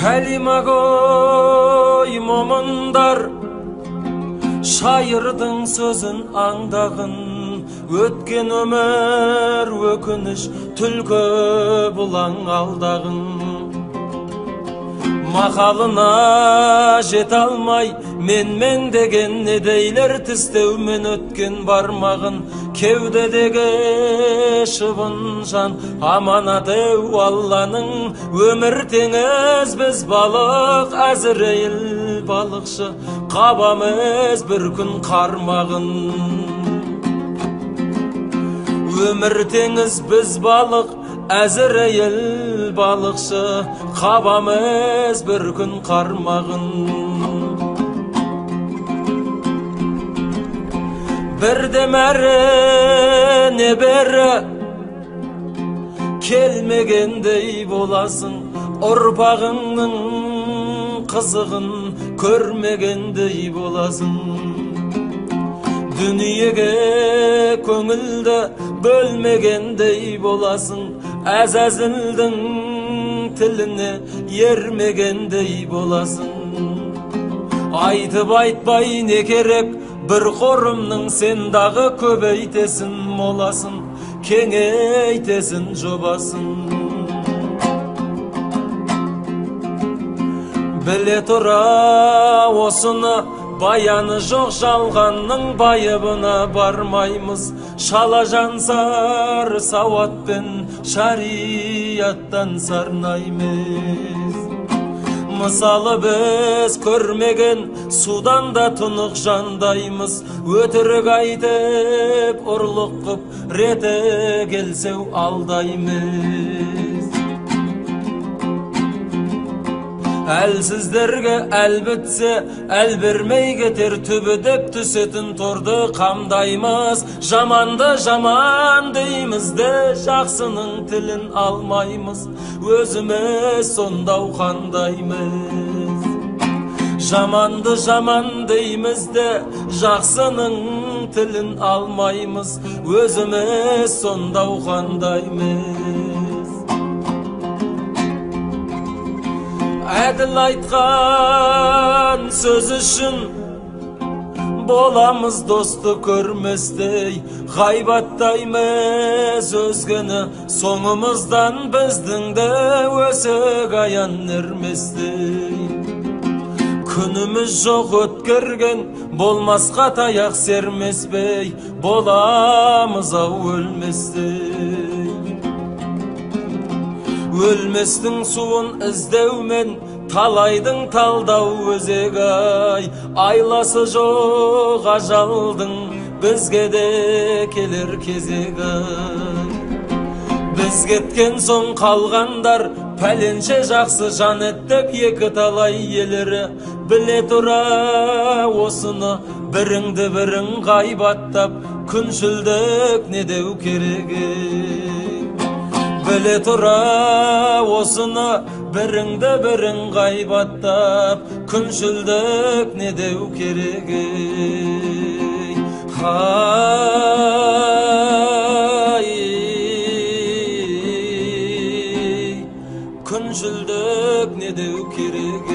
Кәлима ғой момындар, шайырдың сөзін аңдағын. Өткен өмір өкініш, түлкі бұлаң алдағын. Мақалына жете алмай, мен-мен деген не дейлер, тістеумен өткен бармағын. Кеудедегі шыбын жан аманат еу Алланың. Өмір теңіз, біз балық, Әзірейіл балықшы, қабамыз бір күн қармағын. Өмір теңіз, біз балық, Әзірейіл балықшы, қабамыз бір күн қармағын. Бірдем әрі не бері келмегендей боласың, ұрпағыңның қызығын көрмегендей боласың. Дүниеге көңілді бөлмегендей боласың, Әзәзілдің тіліне ермегендей боласың. Айтып айтпай не керек, бір қорымның сен дағы көбейтесін моласын, кеңейтесін жобасын. Біле тұра осыны, баяны жоқ жалғанның байыбына бармаймыз. Шала жансар сауатпен шариаттан сарнаймыз. Мысалы біз көрмеген судан да тұнық жандаймыз. Өтірік айтып ұрлық қып реті келсеу алдаймыз. Әлсіздерге әл бітсе, әл бермей кетер түбі деп түсетін торды қамдаймыз. Жаманды жаман дейміз де, жақсының тілін алмаймыз. Өзіміз сондау қандаймыз. Жаманды жаман дейміз де, жақсының тілін алмаймыз. Өзіміз сондау қандаймыз. Әділ айтқан сөз үшін боламыз досты көрместей. Ғайбаттаймыз өзгені, соңымыздан біздің де өсек аян ерместей. Күніміз жоқ өткерген, болмасқа таяқ сермеспей, боламыз ау өлместей. Өлместің суын іздеумен талайдың талдау өзегі ай. Айласы жоқ ажалдың бізге де келер кезегі ай. Біз кеткен соң қалғандар пәленше жақсы жан еттік екі талай елері. Біле тұра осыны, біріңді бірің ғайбаттап, күншілдік не деу керек. Біле тұра осыны, біріңді бірің ғайбаттап, күншілдік не деу керек. Ай, күншілдік не деу керек.